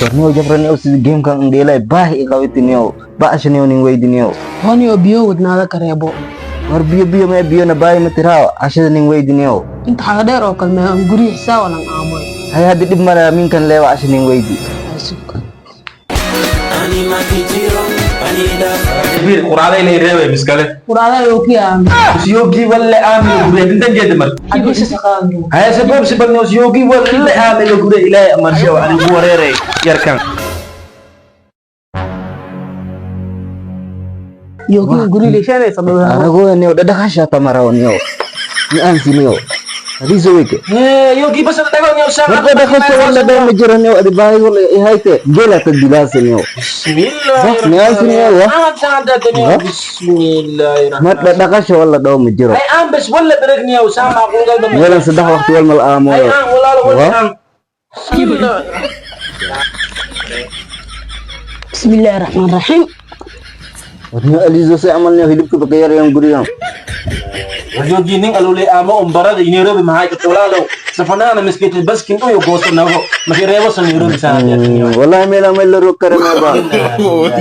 Warniyow jabraniyow, sida gamekan indheelay baahi i qabitiniyow, ba'ashaniyow nin weydiniyow. Honiyo, biyo wadnaada kareebo. War biyo biyo mee, biyona baahi ma tiraaw, cashada nin weydiniyow. Inta xaga dheer oo kale mee aan guryo xisaa walan aamoy. Hay, haddi dhib male, minkan leewa casha nin weydi. Bir quraacda ilay reebay miskale. Quraada oo kiya. Usyogi walle aamino gure intan jeeda mar. Hadii shaqaan. Haya sabab si badno usyogi walle aamino gure ilaahay amarshay oo anigu wareeray yarkan. Yogi guri leeshanay sabab. Aragoyaniyow, dhadhaqasha tamarawaniyow, ni aansiniyow hadiiso weyke. Eh, yogi bas dhago niyo sa. War dhadhaqasha walla dhaw ma jiraniyow, adi baahi walla ihayte geela ta dilaasaniyow. Bismillah. Ni aansiniyow wa. Ah, Bismillah. Mar dhadhaqasha walla dhaw ma jiro. Ay aan bas walla beragniyo sa macquul galba. Meelan saddex waqti wal mal Ay aamoyo. aan walaalo walla aan. Bismillahir Rahmanir Rahim. Warniyo alizo se amalniyo, hilibka bakayarayan gurigan. Yogi nin alule ama umbarada Nairobi maxay ka walaalo safanaana miskiti baskin uyo gooso nago markii reebo san Nairobi sana. Wallahi meela meel la rog kare meeba.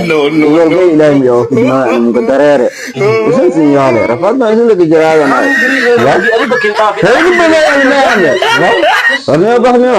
No, no, walba ilaahay miyo fidna muka dareere isan sin yaale rafaad ma isan laga jiraada ma Adiga kin qaafi. Hey, badan ilaahay warniyo bahniyo.